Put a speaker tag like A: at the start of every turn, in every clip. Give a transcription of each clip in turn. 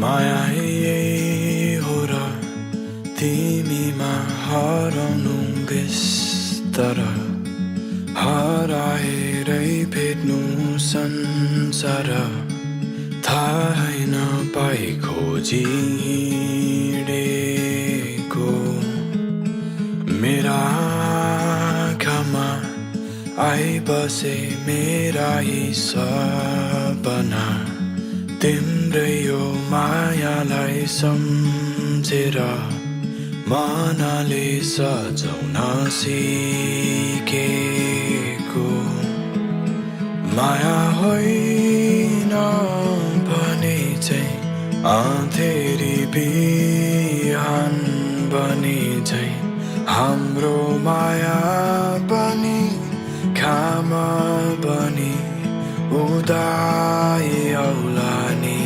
A: माया यही हो र तिमीमा हराउनु बिस्तर हराएरै भेट्नु संसार थाहै नपाई खोजी हिँडेको मेरा आँखामा आइबसे मेरा यी सपना तिम्रै यो मायालाई सम्झेर मनले सजाउन सिकेको माया होइन भने चाहिँ अँधेरी बिहान बने चाहिँ हाम्रो माया बनी घाम बनी उदाई आउला नि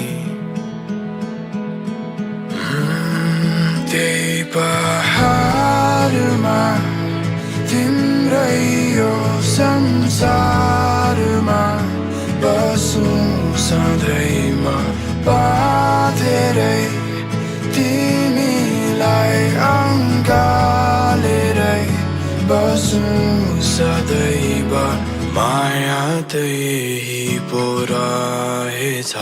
A: त्यही पहाडमा तिम्रै यो संसारमा बसौँ सधैँ बाँधेरै तिमीलाई अँगालेरै बसौँ सदैव माया त यही पो रहेछ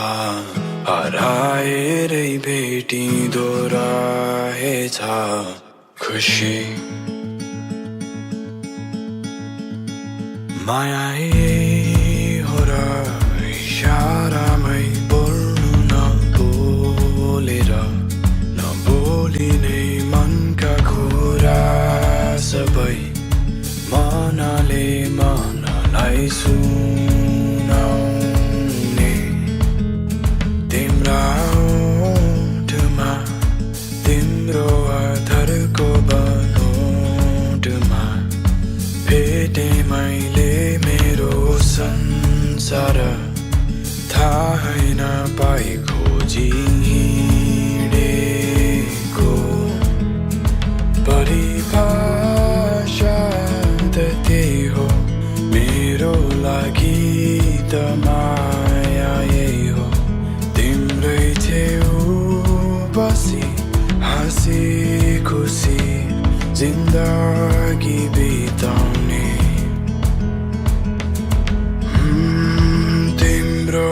A: हराएरै भेटिँदो रहेछ खुसी माया यही हो र इशारामै बोल्नु नबोली नै मनका कुरा सबै मनले मनलाई सुनाउने तिम्रा ओठमा तिम्रो आधारको बनोटमा भेटे मैले मेरो संसार थाहै नपाई खोजी हिँडेको परिभाषा त त्यही हो मेरो लागि त माया यही हो तिम्रै छेउ बसी हाँसी खुसी जिन्दगी बिताउने तिम्रो